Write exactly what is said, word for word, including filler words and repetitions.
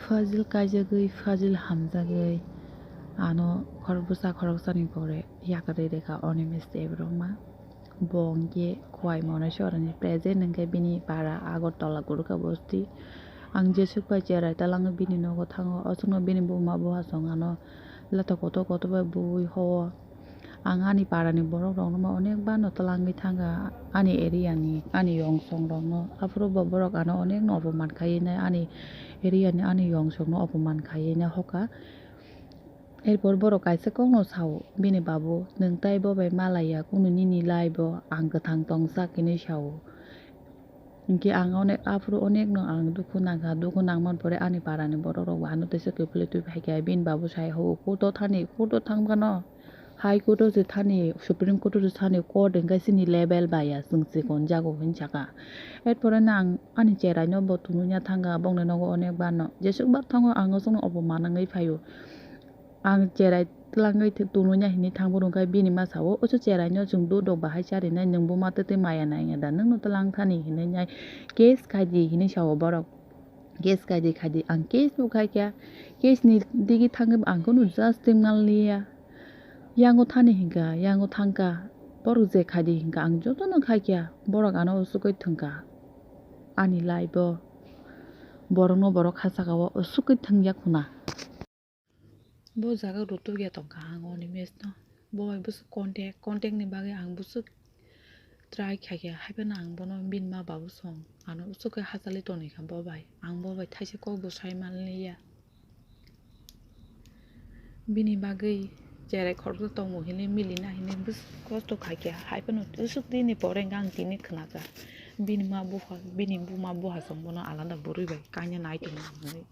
Fazil kaijagwi, Fazil hamjagwi, ano khorokbwsa khoroksani pore yakarwi rwkha Animesh Debbarma. Bo hwnkhe Khowai Monasharni present hwnkhe bini para Agartala Gurkha Bosti. Ang jesuk bai cherai talangwi bini nogo thango, o chwngno bini buma buhasong ano lato kotor kotor bai bui ho-o. Ang ani parani borok rokno ma onek bano twlangwi thangkha, ani area ni, ani yongsong rokno. Aphuru bo borok ano onek no opoman khaiwi nai, ani area ni, ani yongsong no opoman khaiwi nai hokha. Erpor borok kaisa kokno sao, "Bini babu, nwng tai bo bai malaiya, kunu nini lai bo ang kwthang tongsak," hinwi sao. Hinkhe ang onek, aphuru onekno ang dukhu nangkha, dukhu nangmani pore ani parani borok rok bo ano teisa kiphilwi twi phaikha, bini babu sai, "Ho, court o thani, court o thang phano, High Court o se thani, Supreme Court o se thani, court hinkhe chini level bai ya, chwng chikon jago," hinwi sakha. Erpore no ang ani cherai no bo tunui ya thangkha, bongni nogo onek bar no, jesuk bar thango ang o chwngno opoman wngwi phaio. Ang cherai twlangwi th-, tunui ya hinwi thang phuru khe bini ma sao, "Oso cherai no chwng dudok bahai charinai, nwng buma twtwi maya nai wngya da, nwngno twlang thani hinwi nai case khai di," hinwi sao borok. Case khai di, khai di, ang case bo khai kha, case ni digi thangwi bo ang kunu justice man liya, yango thani hinkha, yango thangkha, borok je khai di hinkha, ang jotono khai kha, borok ano usugwi thwngkha, ani life o borokno borok ha saka o usugwi thwngya khuna. Bo jaga rw tukya tongkha ang Animesh no. Bo bai bwswk contact, contact ni bagwi ang bwswk try khaikha, haiphano ang bono bini ma babu song ano uswk khe hachali tongwi kha bo bai. Ang bo bai thaisa kok bo sai manliya. Bini bagwi cherai khoroksa tongo hinwi milina hinwi bwswk kosto khaikha, haiphano uswk dini pore ang tini khwnakha. Bini ma bupha, bini buma buhasong bono alada bwrwi bai kanya nai tongo hinwi.